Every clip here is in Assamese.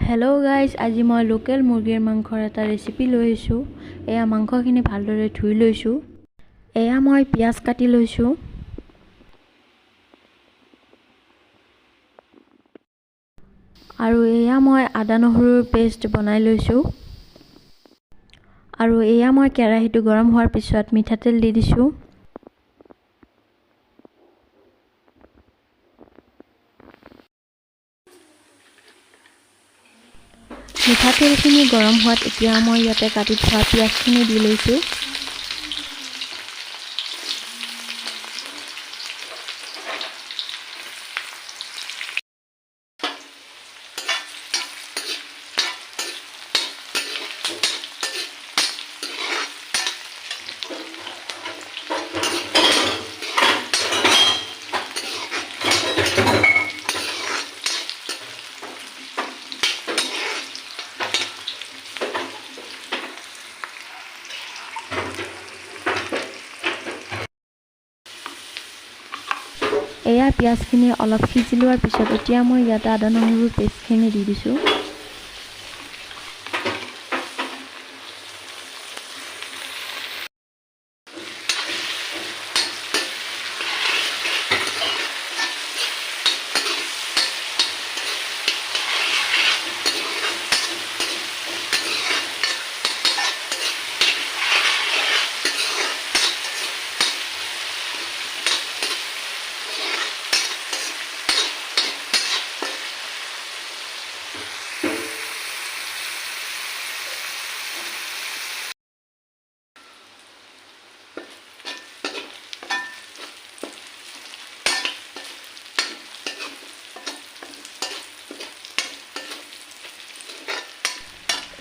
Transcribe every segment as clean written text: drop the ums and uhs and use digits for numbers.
হেল্ল' গাইজ, আজি মই লোকেল মুৰ্গীৰ মাংসৰ এটা ৰেচিপি লৈ আহিছোঁ। এয়া মাংসখিনি ভালদৰে ধুই লৈছোঁ। এয়া মই পিঁয়াজ কাটি লৈছোঁ। আৰু এয়া মই আদা নহৰুৰ পেষ্ট বনাই লৈছোঁ। আৰু এয়া মই কেৰাহীটো গৰম হোৱাৰ পিছত মিঠাতেল দি দিছোঁ। মিঠাতেলখিনি গৰম হোৱাত এতিয়া মই ইয়াতে কাটি থোৱা পিঁয়াজখিনি দি লৈছোঁ। এয়া পিঁয়াজখিনি অলপ সিজি লোৱাৰ পিছত এতিয়া মই ইয়াতে আদা নহৰুৰ পেষ্টখিনি দি দিছোঁ।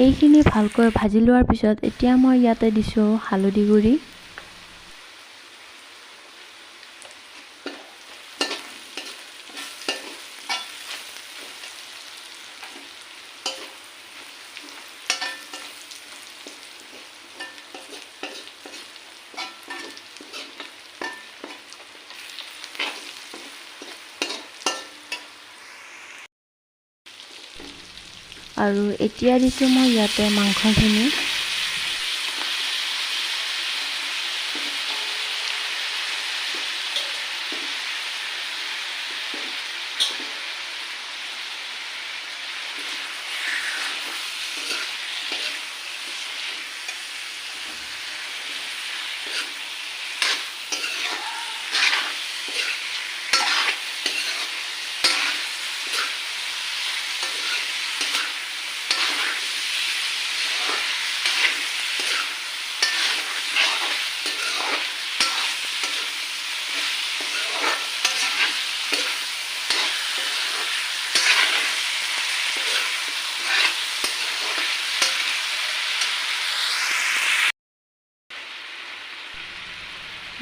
এইখিনি ভালকৈ ভাজি লোৱাৰ পিছত এতিয়া মই ইয়াতে দিছোঁ হালধি গুড়ি, আৰু এতিয়া দিছোঁ মই ইয়াতে মাংসখিনি।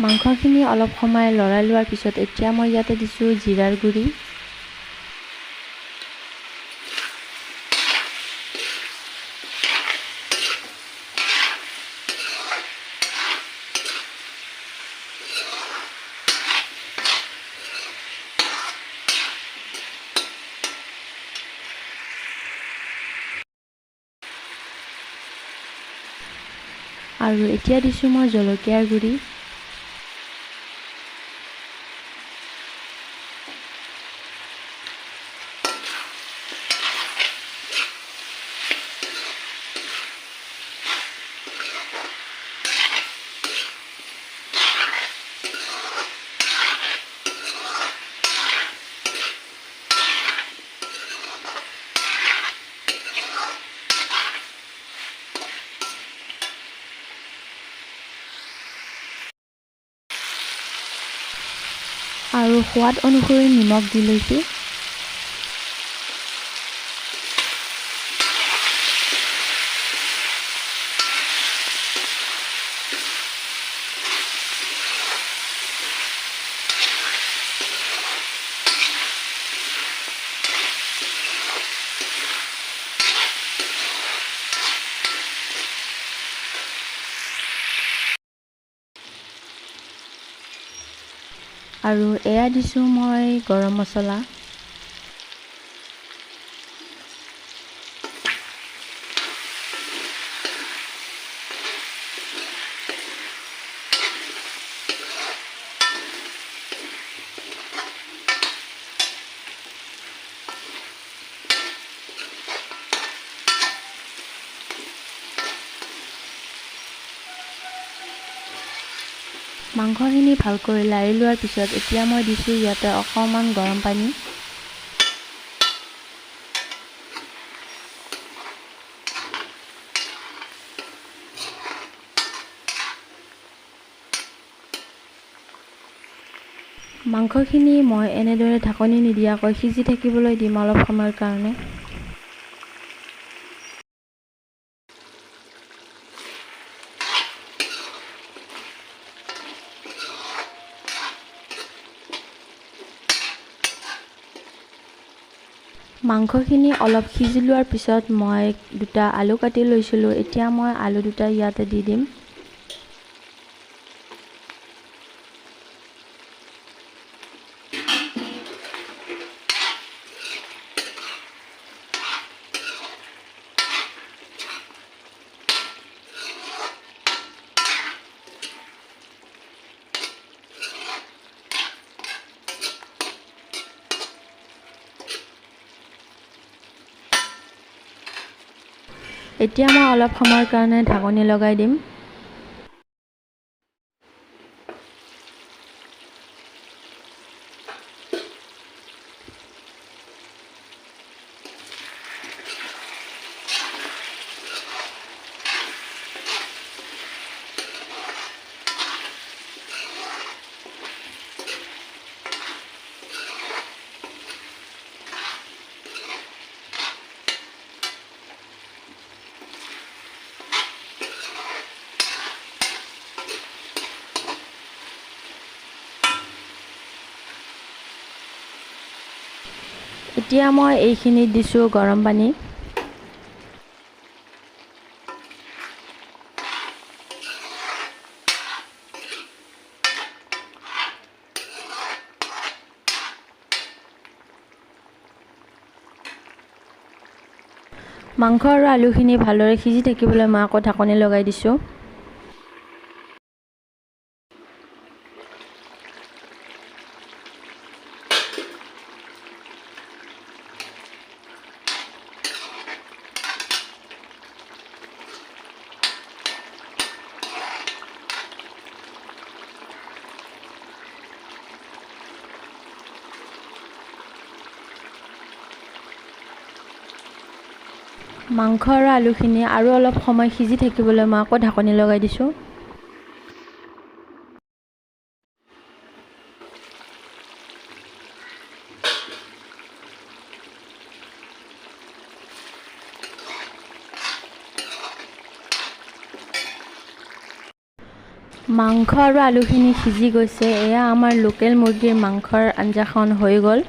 মাংসখিনি অলপ সময় লৰাই লোৱাৰ পিছত এতিয়া মই ইয়াতে দিছোঁ জিৰাৰ গুড়ি, আৰু এতিয়া দিছোঁ মই জলকীয়াৰ গুড়ি। আৰু সোৱাদ অনুসৰি নিমখ দি লৈছোঁ। আৰু এয়া দিছোঁ মই গৰম মছলা। মাংসখিনি ভালকৈ লাৰি লোৱাৰ পিছত এতিয়া মই দিছোঁ ইয়াতে অকণমান গৰম পানী। মাংসখিনি মই এনেদৰে ঢাকনি নিদিয়াকৈ সিজি থাকিবলৈ দিম অলপ সময়ৰ কাৰণে। মাংসখিনি অলপ সিজি লোৱাৰ পিছত মই দুটা আলু কাটি লৈছিলোঁ। এতিয়া মই আলু দুটা ইয়াতে দি দিম। এতিয়া মই অলপ সময়ৰ কাৰণে ঢাকনি লগাই দিম। এতিয়া মই এইখিনিত দিছোঁ গৰম পানী। মাংস আৰু আলুখিনি ভালদৰে সিজি থাকিবলৈ মই আকৌ ঢাকনি লগাই দিছোঁ। মাংস আৰু আলুখিনি আৰু অলপ সময় সিজি থাকিবলৈ মই আকৌ ঢাকনি লগাই দিছোঁ। মাংস আৰু আলুখিনি সিজি গৈছে। এয়া আমাৰ লোকেল মুৰ্গীৰ মাংসৰ আঞ্জাখন হৈ গ'ল।